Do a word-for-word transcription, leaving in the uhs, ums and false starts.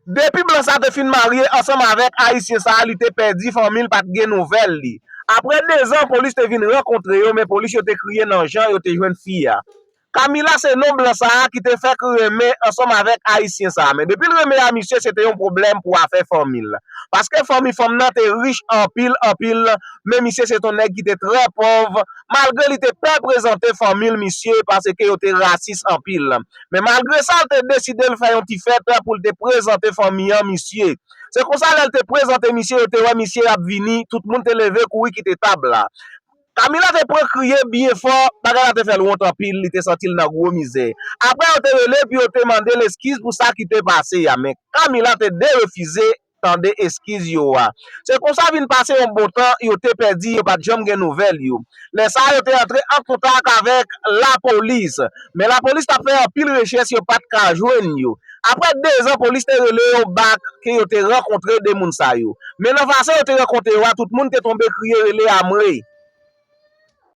Depi blan sa te fin marye ansanm avèk ayisyen sa, li te pèdi fanmi l, pa t gen nouvèl li. Apre dezan, polis te vin rankontre yo, men polis yo te kriye nan jan yo te jwenn fi a. Camila se non blan sa a ki te fèk renmen ansanm avèk ayisyen sa a. Men depi l renmen a misye, se te yon pwoblèm pou afè fanmi l. Paske fanmi fanm nan te rich anpil, anpil, men misye se te yon nèg ki te trè pòv, malgre li te pè prezante fanmi l misye, paske yo te rasis anpil. Men malgre sa, l te deside l fè yon ti fèt pou l te prezante fanmi an misye. Se konsa, lè l te prezante misye, yo te wè misye ap vini, tout moun te leve kouri kite tab la. Camila te pran kriye byen fò, bagay la te fè l wont anpil, li te santi l nan gwo mizè. Apre yo te rele epi yo te mande l eskiz pou sa ki te pase a, men Camila te derefize tande eskiz yo a. Se konsa vin pase yon bon tan, yo te pèdi, yo pa t janm gen nouvèl yo. Lè sa a, yo te antre an kontak avèk lapolis. Men lapolis t ap fè anpil rechèch, yo pa t ka jwenn yo. Apre dezan, polis te rele yo bak ke yo te rankontre de moun sa yo. Men nan fason yo te rankontre yo a, tout moun te tonbe kriye rele amwe.